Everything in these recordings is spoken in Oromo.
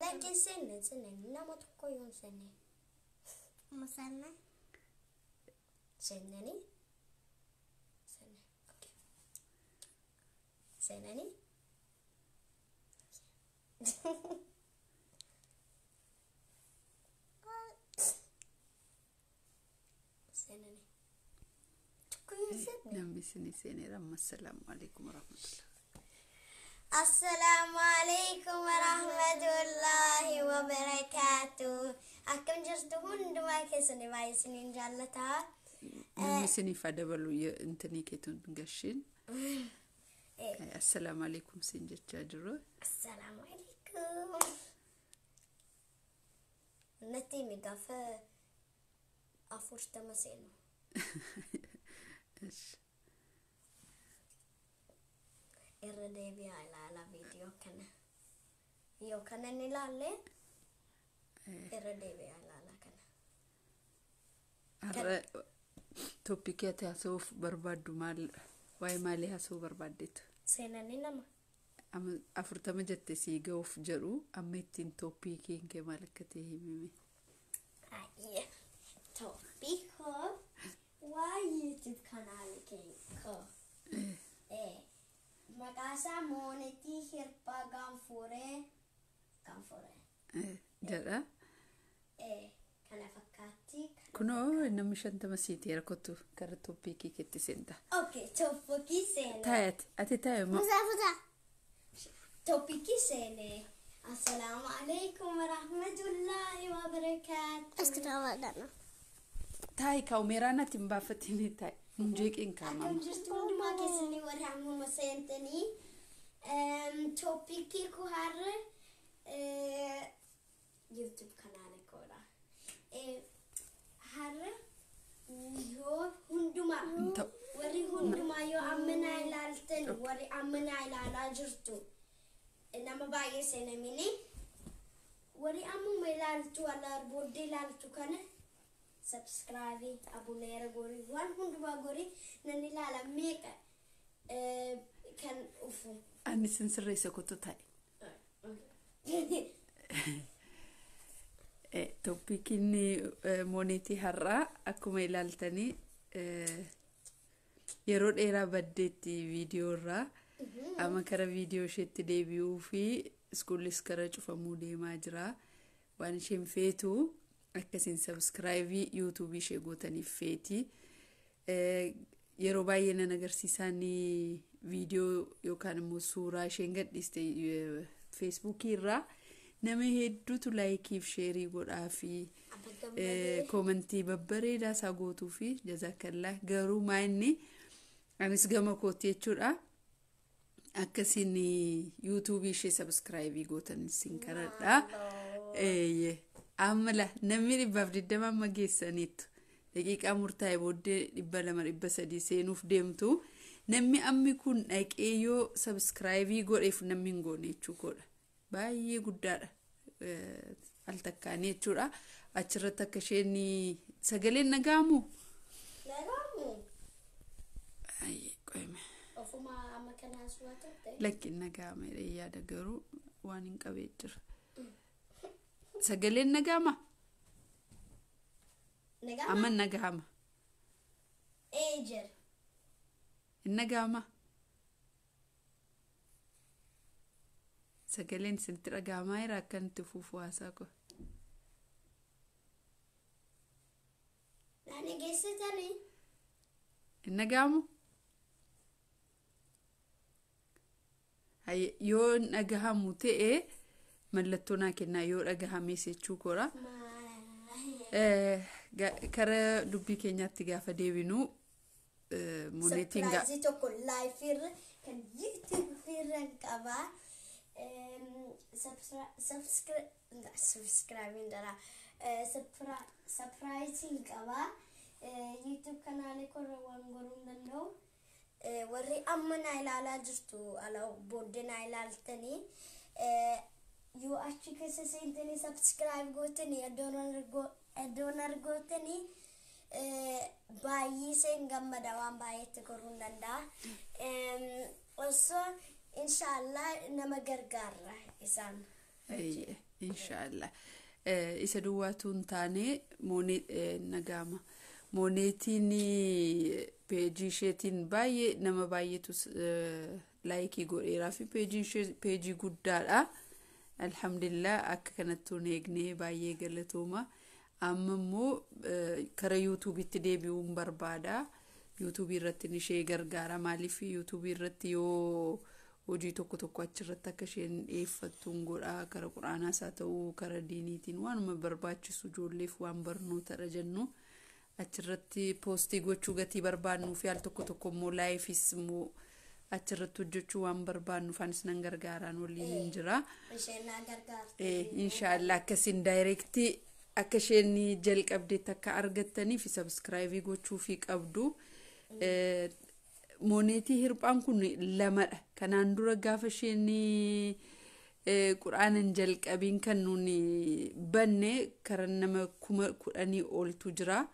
Lakki seenne seenne nama tokko yoo hin seenne. Musanna. Seennanii? Seenne. Okay. Seenanii? Seenanii. Tokko yoo hin seenne. Namni isinii seeneera amma assalaamu alaikum warahmatullahi. Assalaamu alaikum warahmatullahi wabarakaatuh. Akkam jirtu hundumaa keessanii baay'ee isiniin jaallataa. Namni isiniif haa dabalu intinii keetuun gashiin. Assalaamu alaikum siin jechaa jiru. Assalaamu alaikum. Natti himi gaafa 40 seenu. Ish. Irra deebi'aa ilaalaa viidiyoo kana. Yoo kana hin ilaalle irra deebi'aa ilaalaa kana. Har'a topicii ati haasa'uuf barbaaddu maal waa'ee maalii haasa'uu barbaaddeetu? Seenanii nama. Amma 40 jette sii ga'uuf jedhu amma ittiin topiciin kee maal akka ta'e himime. Ayyee. Topic koo waa YouTube kanaalii koo. Maqaa isaa Moonetii Hirphaa Gaanfuree. Gaanfuree. Jedha. Kana fakkaatti. Kunoo namni 50 siiteera kottu gara topicii keetti seenta. Okay, topicii seenee. Taa'e ati taa'e moo? Musa futa. Topicii seenee. Assalaamu alaikum warahmatullahi wabarakaatuh. Askita Taa'i kaa'u natti hin baafatin taa'i. Hin jeeqiin kaa'ama. Akkam jirtu hundumaa keessanii warri hammuma seentanii. Topicii koo har'a YouTube kanaala koodha. Har'a yoo hundumaa Hin ta'u. warri hundumaa yoo amma naa ilaaltan warri amma naa ilaalaa jirtu nama baay'ee seenamini warri ammuma ilaaltu ala booddee ilaaltu kana subscribe abuneera gorii waan hundumaa gorii nan ilaala meeqa kan dhufu. Ani sin sirreessa kottu taa'e. Topiciin moonetii har'aa akkuma ilaaltanii yeroo dheeraa baddeetti viidiyoo irraa amma kara viidiyoo isheetti deebi'uu fi schoollis kara cufamuu deemaa jira. Waan isheen feetu akkasiin subscribe YouTubeii ishee gootaniif feeti. Yeroo baay'ee nan agarsiisaan viidiyoo yookaan immoo suuraa isheen gadhiiste Facebookii irraa nama hedduutu likeiif shareii godhaa fi Abba gammadee. commentii babbareedaa isaa gootuu fi jazaakallaa garuu maa'inni anis gama kootti jechuudha. Akkasiin YouTubeii ishee subscribeii gootan sin kadhadha. Eeyyee. Amma la namni 120 amma geessaniitu daqiiqaa murtaa'e booddee 200 300 seenuuf deemtu namni ammi kun dhaqee yoo subscribeii godheef namni hin goone jechuu koodha. Baay'ee guddaadha. Al takkaanii jechuudha. Achirratti akka isheen sagaleen dhaga'amu. Nagaamu Ayyee qo'ime. ofuma amma kanaas waa turte. Lakki dhaga'ama jedhee yaada garuu waan hin qabee jira. Sagaleen dhaga'ama? Nagaama? Amma dhaga'ama. Ee jira. Hin dhaga'ama? Sagaleen isinitti dhaga'amaa jira akkanatti fuufu haasaa koo. Naani geessitanii? Hin dhaga'amu? Yoo hin dhagahamu ta'e mallattoo naa kennaa yoo dhagahames jechuu koodha. Kara dubbii keenyaatti gaafa deebinu moonetiin Surpriseii tokko liveii irra kan YouTube irra qabaa. Subscribeiin dara. Surpriseiin qabaa. YouTube kanaalee korra waan goruu hin danda'u. Warri amma naa ilaalaa jirtu ala booddee naa ilaaltanii yoo achi keessa seentanii subscribe gootanii iddoon argootanii baay'ee seen gammada waan baay'eetti goruu hin danda'a. Osoo inshaallah nama gargaara isaan. Inshaallah. Isa duwwaatu hin taane nagaama. Mooneetiin peejii isheetiin baay'ee nama baay'eetu like godheeraa fi peejiin ishee peejii guddaadha. Alhamdulillah, akka kanatti hin eegnee baay'ee galatooma. Amma immoo kara YouTubeitti deebi'uun barbaada. YouTubeii irratti ishee gargaara. Maaliif, YouTubeii irratti yoo hojii tokko tokko achirratti akka isheen dhiyeeffattuun godha. Kara quraanaas haa ta'uu, kara diiniitiin waanuma barbaachisu, ijoolleef waan barnootadha jennu achirratti post gochuu gatii barbaannuu fi al tokko tokko immoo liveis immoo achirratti hojjechuu waan barbaannuuf anis nan gargaaraan waliin hin jira. Isheen na gargaarti. Inshaallah, akkasiin direct akka isheen jalqabdeetti akka argattaniif subscribe gochuufii qabdu. Mooneetii Hirphaan kun lamadha. Kanaan dura gaafa isheen quraanan jalqabiin kan nuuni banne kara nama 10,000 oltu jira.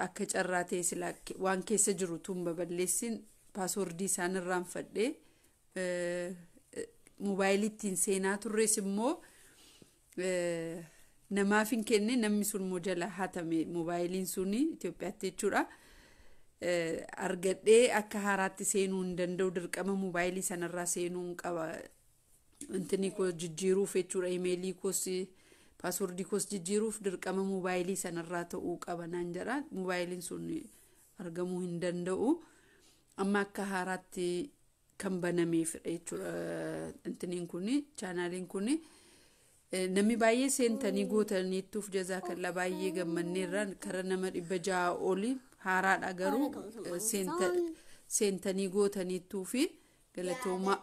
Akka carraa ta'e silaa waan keessa jiru tun baballeessin passwordii isaan irraanfadhee mobaayilii ittiin seenaa turres immoo namaaf hin kenne. Namni sun immoo jala hatame mobaayiliin suni Itoophiyaatti jechuudha. Argadhee akka haaraatti seenuu hin danda'u, dirqama mobaayilii sanarraa seenuu hin qaba. Intini koo jijjiiruuf jechuudha, emailii koos passwordii koos jijjiiruuf dirqama mobaayilii sanarraa ta'uu qaba naan jedha. Mobaayiliin sun argamuu hin danda'u. Amma akka haaraatti kan banameefidha jechuudha. Intiniin kuni, channeliin kuni. Namni baay'ee seentanii gootaniittuuf jazaakallaa, baay'ee gammanneerra. Kara nama 600 oli haaraadha, garuu seentanii gootaniittuu fi galatoomaa.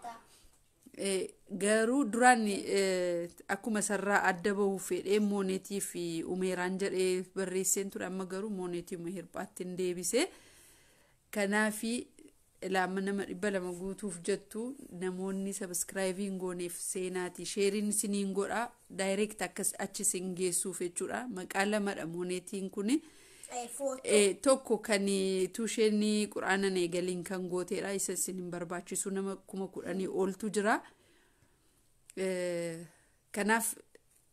Garuu duraan akkuma sarraa adda bahuuf fedhee Mooneetii fi Umeeraan jedhee barreesseen ture. Amma garuu Mooneetii Hirphaatti hin deebise. Kanaafi ilaama nama 200 guutuuf jettu, namoonni subscribe hin gooneef seenaati shareiin isiniin godha, direct akkas achi isin geessuuf jechuudha. Maqaa lamadha Mooneetiin kuni. Tokko kan tuusheen quraanan eegaliin kan gooteedha. Isa isin hin barbaachisu, nama 10,000 oltu jira. Kanaaf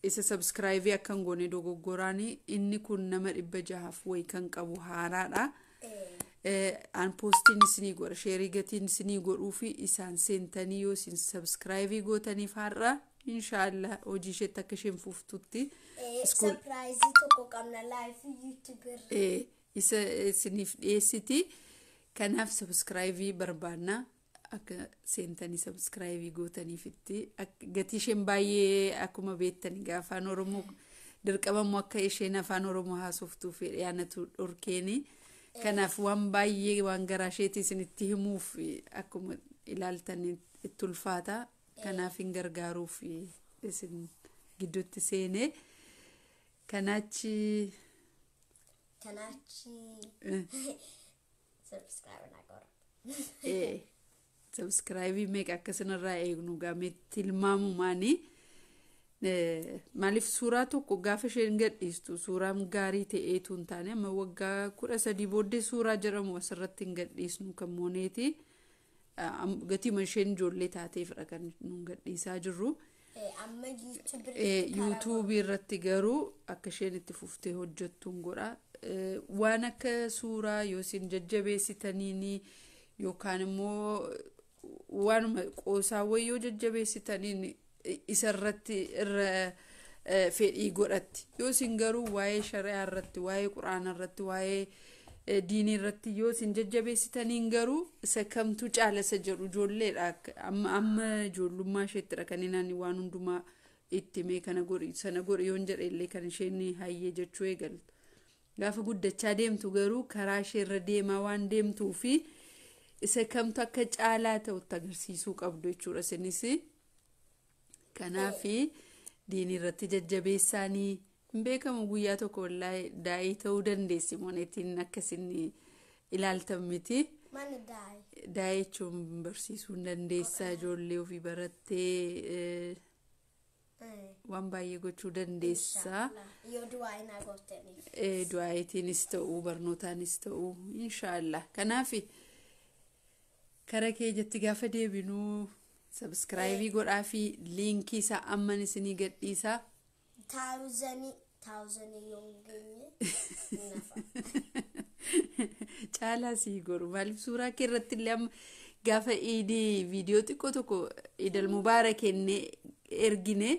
isa subscribe akka hin goone dogoggoraanii. Inni kun nama 600f wayi kan qabu haaraadha. An postiin isinii godha, share gatiin isinii godhuu fi isaan seentanii yoo isin subscribe gootaniif har'a inshaallah hojii isheetti akka isheen fuftutti. Surprise tokko qabna live YouTubeirra. Isa isiniif dhiyeessiti. Kanaaf subscribe barbaanna, akka seentanii subscribe gootaniifitti. Gatii isheen baay'ee akkuma beektani afaan Oromoo dirqama immoo akka isheen afaan Oromoo haasoftuuf fedhe anatu dhorkeeni. Kanaaf waan baay'ee waan garaa isheetii isinitti himuuf akkuma ilaaltan itti ulfaata. Kanaaf hin gargaaruuf isin gidduutti seenee. Kanaachi. Kanaachi subscribe na godha. Subscribe meeqa akkasinirraa eegnu gaamee tilmaamumaanii. Maaliif, suuraa tokko gaafa isheen gadhiistu suuraan gaarii ta'eetu hin taane, amma waggaa 13 booddee suuraa jedhamu asirratti hin gadhiisnu kan Mooneeti. Gatiima isheen ijoollee taateefidha kan nu gadhiisaa jirru. Amma YouTubeirra. YouTubeii irratti garuu akka isheen itti fuftee hojjettuun godha. Waan akka suuraa yoo isin jajjabeessitaniini yookaan immoo waanuma qoosaawwan yoo jajjabeessitaniin isarratti irra fedhii godhatti. Yoo isin garuu waa'ee shari'aa irratti, waa'ee quraana irratti, waa'ee diinii irratti yoo isin jajjabeessitaniin garuu isa kamtu caala isa jedhu ijoolleedha. Amma amma ijoollummaa isheettidha kan inni waan hundumaa itti mee kana godhi sana godhi yoon jedhe illee kan isheen hayyee jechuu eegaltu. Gaafa guddachaa deemtu garuu karaa isheerra deemaa waan deemtuu fi isa kamtu akka caalaa ta'utti agarsiisuu qabdu jechuudha isinis. Kanaafi diinii irratti jajjabeessaanii, hin beekamu, guyyaa tokko wallaahi daa'ii ta'uu dandeessi Mooneetiin, akkasin ilaaltan miti. Mana daa'ii. Daa'ii jechuun barsiisuu hin dandeessaa, ijoollee ofii barattee waan baay'ee gochuu dandeessaa. Yoo du'aa naa gootaniif. Du'aayiitiinis ta'uu, barnootaanis ta'uu, inshaallah. Kanaaf kara kee jetti gaafa deebinuu Subscribe godhaa fi liinkii isaa amman isinii gadhiisaa. Thousand yoo hin geenye nafa. Caalaa sii godhu, maaliif suuraa kee irratti illee amma gaafa iidii viidiyoo xiqqoo tokko Idal Mubaarak kennee ergine,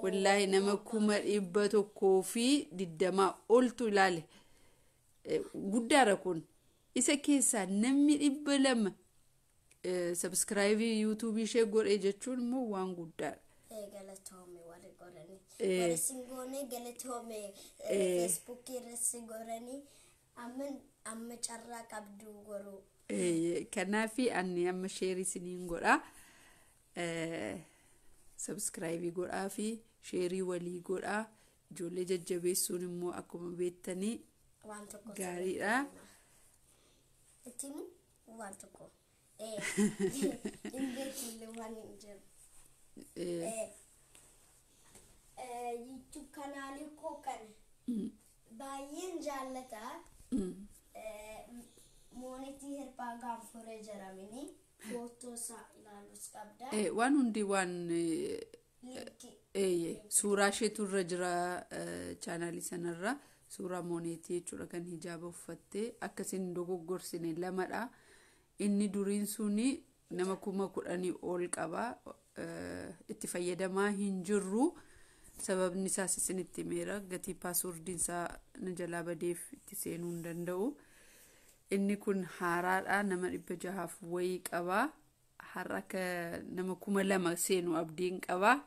wallaahi nama 120,000 oltu ilaale. Guddaadha kun. Isa keessaa namni 200 subscribe yuutuubii ishee godhe jechuun immoo waan guddaadha. Galatoome warri godhanii. Warri singoonee galatoome, feesbuukii irratti godhanii amma amma carraa qabdu goruu. Kanaafi ani amma share isiniin godha. Subscribe godhaa fi share walii godhaa. Ijoollee jajjabeessuun immoo akkuma beektanii Waan tokko. gaariidha. Itti himu waan tokko. Hin beekne waan hin jiru. YouTube kanaalii koo kana baay'een jaallata. Moonetii Hirphaa Gaanfuree jedhamini footoo isaa ilaaluus qabda. Waan hundi waan Linkii. Suuraa isheetu irra jira, chaanaalii sanarra suuraa moonetii jechuudha, kan hijaaba uffattee akkasiin dogoggorsine lamadha. Inni duriin suni nama 10,000 ol qaba. Itti fayyadamaa hin jirru. Sababni isaas isinitti himeera. Gatii passwordiin isaa na jalaa badeef itti seenuu hin danda'u. Inni kun haaraadha. Nama 600f wayii qaba. Har'a akka nama 2000 seenu abdiin qaba.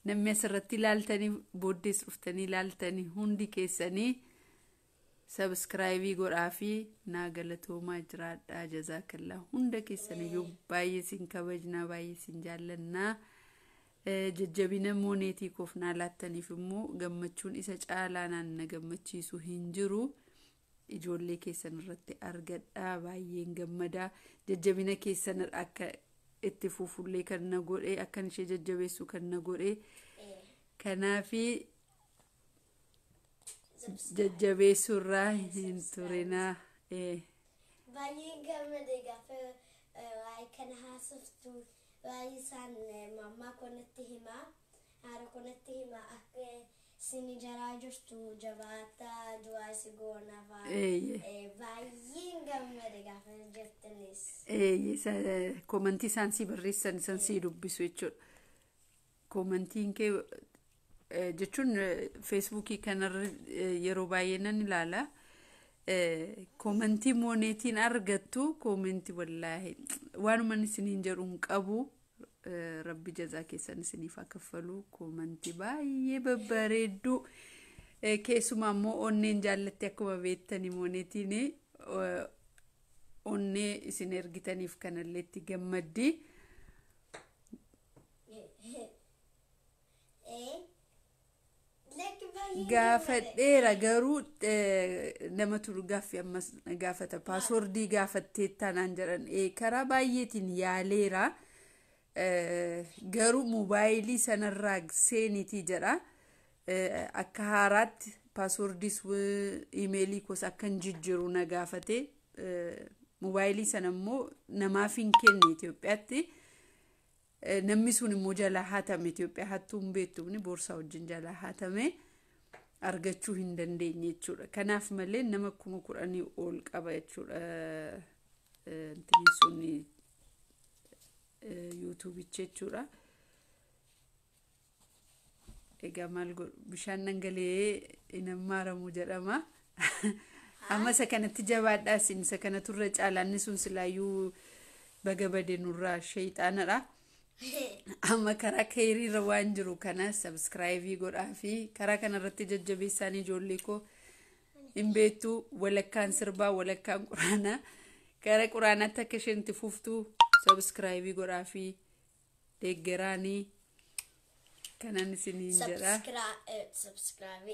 Namni asirratti ilaaltanii booddees dhuftanii ilaaltanii hundi keessanii subscribe godhaa fi naa galatoomaa, jiraadhaa, jazaakallaa. Hunda keessaniyyuu baay'ee isin kabajnaa, baay'ee isin jaallannaa. Jajjabina mooneetii koof naa laattaniif immoo gammachuun isa caalaa naan na gammachiisu hin jiru. Ijoollee keessan irratti argadhaa, baay'een gammadaa. Jajjabina keessan akka itti fufullee kan na godhe, akkan ishee jajjabeessu kan na godhe. Kanaafi jajjabeessuurraa hin turinaa. Baay'een gammade gaafa waa'ee kana haasoftu. Waa'ee isaan mammaa konatti himaa, haadha konatti himaa, akka isin jaraa jirtu, jabaataa du'aa si goona fa'aa. Baay'een gammade gaafa jettanis. Comment isaan sii barreessan isaan sii dubbisu jechuudha. Commentiin kee jechuun feesbuukii kanarra yeroo baay'ee nan ilaala. Comment mooneetiin argattu, comment wallaahi waanuma isiniin jedhu hin qabu. Rabbi jazaa keessan isiniif haa kaffalu. Comment baay'ee babbareedduu. Keessumaa immoo onneen jaallatti, akkuma beektanii mooneetiin onnee isin ergitaniif kanallee itti gammaddi. Lakki, baay'ee Gaafadheera garuu namatu gaaffii ammas na gaafata. Password gaafattee taanaan jedhan, karaa baay'eetiin yaaleera. Garuu moobaayilii sanarraa seenitii jedha. Akka haaraatti passwordis imeelii koos akka hin jijjiiru na gaafate. Moobaayilii sana immoo namaaf hin kenne Itoophiyaatti. Namni sun immoo jalaa hatame. Itoophiyaa hattuu hin beektu, boorsaa wajjin jalaa hatame, argachuu hin dandeenye jechuudha. Kanaaf malee nama 10,000 ol qaba jechuudha. Intini sun yuutuubichi jechuudha. Egaa maal godhu, bishaan dhangala'ee hin hammaaramu jedhama. Amma isa kanatti jabaadhaa isin, isa kanatu irra caala. Inni sun silaayyuu baga bade nurraa, sheexaanadha. Amma karaa keeriirra waan jiru kana subscribe godhaa fi karaa kanarratti jajjabeessaan ijoollee koo. Hin beektu, walakkaan sirbaa walakkaan quraanaa, gara quraanaatti akka isheen itti fuftu subscribe godhaa fi deeggeraanii kanan isiniin jedha. Subscribe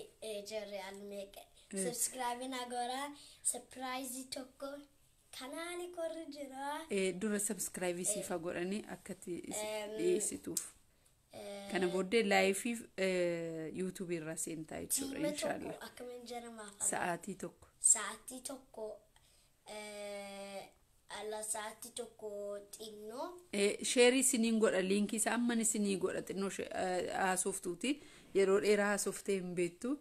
jarri almeeqa. Subscribe na godhaa, surprise tokko kanaani korri jira. Dura subscribe siifa godhanii akkatti dhiyeessituuf. Kana booddee live yuutuubii irraa seentaa jechuudha, Tiima tokko inshaallah. Akkamiin jedhama afaan? Sa'aatii tokko. Sa'aatii tokko. Ala sa'aatii 1 xinnoo. Share isiniin godha, liinkii isaa amman isinii godha. Xinnoo haasoftuuti, yeroo dheeraa haasoftee hin beektu.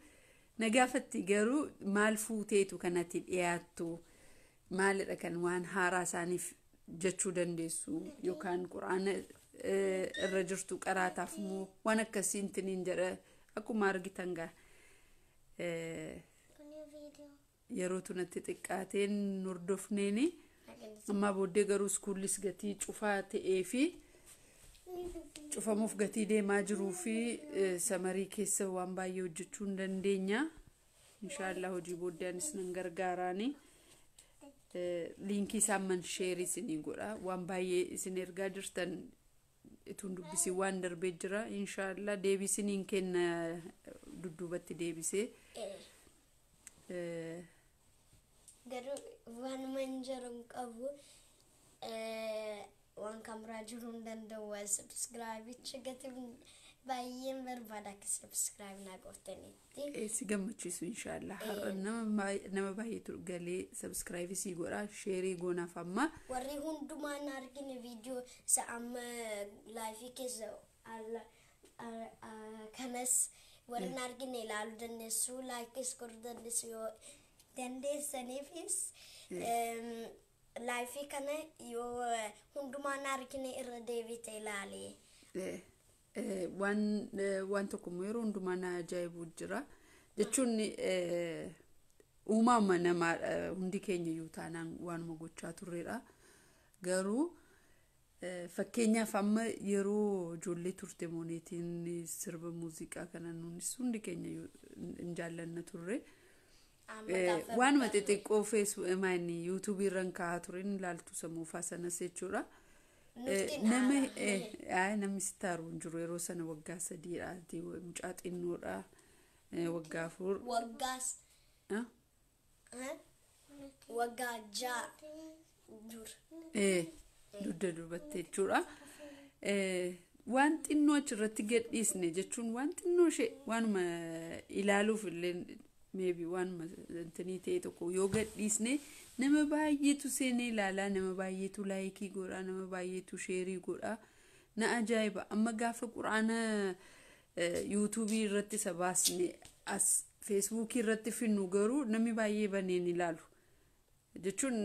Na gaafatti garuu, maal fuuteetu kanatti dhiyaattu, maalidha kan waan haaraa isaaniif jechuu dandeessu, yookaan quraana irra jirtu qaraataaf immoo waan akkasii intiniin jedha. Akkuma argitan gaa yeroo tunatti xiqqaateen hordofneeni. Ammaa booddee garuu iskuullis gatii cufaa ta'ee fi cufamuuf gatii deemaa jiruu fi summer keessa waan baay'ee hojjechuu hin dandeenya. Inshaallah hojii booddee anis nan gargaaraani. Liinkii isaa amman share isinii godha. Waan baay'ee isin ergaa jirtan ituun dubbisii waan darbee jira. Inshaallah deebii isiniin kenna dudduubatti deebisee. Garuu waanuma hin jiru hin qabu. Waan kameraa jiruu hin danda'u. Waan subscribe gatii baay'een barbaada akka subscribe naa gooftanitti. Si gammachiisu inshaallah. Har'a nama baay'eetu galee subscribe sii godha, share goonaaf amma. Warri hundumaan argine viidiyoo isa amma live keessa kanas warri hin argine ilaaluu dandeessu, like godhuu dandeessu yoo dandeessaniifis, live kana yoo hundumaan argine irra deebite ilaali. Waan tokko immoo yeroo hundumaa na ajaa'ibu jira jechuun, uumama namaa hundi keenya iyyuu taanaan waanuma gochaa turredha. Garuu fakkeenyaaf amma yeroo ijoollee turte mooneetiin sirba muuziqaa kana nuunis hundi keenya iyyuu hin jaallanna turre. Waanuma xixiqqoo feesbuukii yuutuubii irra kaa'aa ture inni ilaaltu sammuufaa sanas jechuudha. Nama namni sitti aaru hin jiru. Yeroo sana waggaa 3dha, mucaa xinnoodha, waggaa 4. Waggaas waggaa 6 dura. Dugda duubatti jechuudha. Waan xinnoo achirratti gadhiisne jechuun, waan xinnoo ishee waanuma ilaaluuf illee maybe waanuma intinii ta'e tokko yoo gadhiisne, nama baay'eetu seenee ilaalaa, nama baay'eetu like godhaa, nama baay'eetu share godhaa. Na ajaa'iba. Amma gaafa quraana yuutuubii irratti isa baasne as feesbuukii irratti finnu garuu namni baay'ee baneen ilaalu jechuun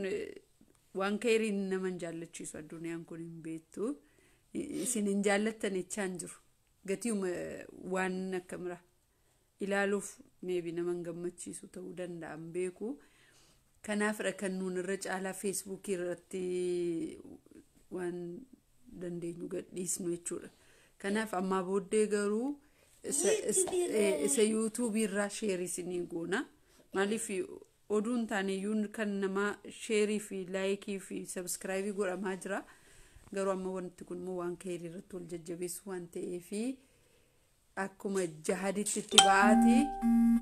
waan keeriin nama hin jaallachiisu. Addunyaan kun hin beektu, isin hin jaallattan jechaa hin jiru, gatiuma waan akka mira ilaaluuf maybe nama hin gammachiisu ta'uu danda'an beeku. Kanaafidha kan nuun irra caalaa feesbuukii irratti waan dandeenyu gadhiisnu jechuudha. Kanaaf ammaa booddee garuu isa yuutuubii irraa share isinii goona. Maaliif oduun taane iyyuu kan namaa share fi like fi subscribe godhamaa jira. Garuu amma wanti kun immoo waan keerii irratti wal jajjabeessu waan ta'eefi akkuma jahaditti itti ba'aati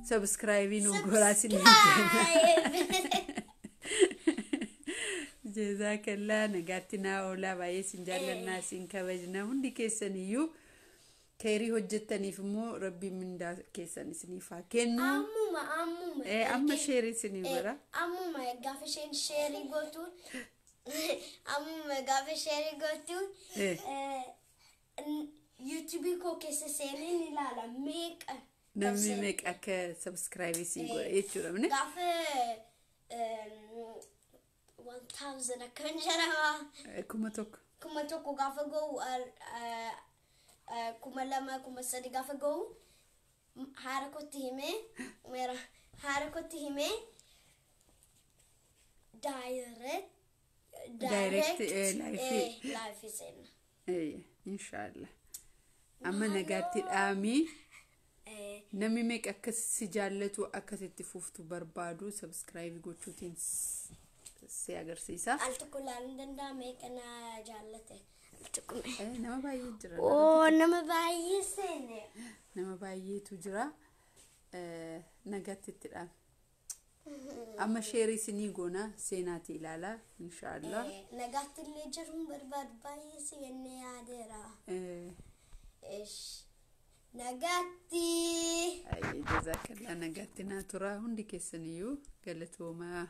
subscribe nu godhaa isinii jenna. Jazaakallaa, nagaatti naa oolaa. Baay'ee isin jaallannaa, isin kabajna. Hundi keessaniyyuu keerii hojjettaniif immoo rabbiin mindaa keessan isiniif haa kennu. Ammuma ammuma. Amma share isinii godha. Ammuma gaafa isheen share gootu, ammuma gaafa share gootu, yuutuubii koo keessa seenee ni ilaala meeqa. Namni meeqa akka subscribe sii godha jechuudha. Mne? Gaafa 1000 akkam jedhama? 1000. 1000 gaafa ga'u, 2000, 3000 gaafa ga'u, haara kootti himee meera haara kootti himee direct Direct, live. Live seenna. Inshaallah. Amma nagaatti dhaamii. Namni meeqa akka si jaallatu, akkasitti fuftu barbaadu subscribe gochuutiin si agarsiisa. Al tokko ilaaluun danda'a meeqa na jaallate. Al tokko Nama baay'ee jira. Oo, nama baay'ee seene. Nama baay'eetu jira. Nagaatti itti dhaame. Amma share isinii goona, seenaati ilaalaa inshaallah. Nagaatti illee jiruun barbaadu baay'ee si kennee yaadeera. Ish. Nagaatti. Ayyee, jazaakallaa, nagaatti naa tura hundi keessaniyyuu, galatoomaa.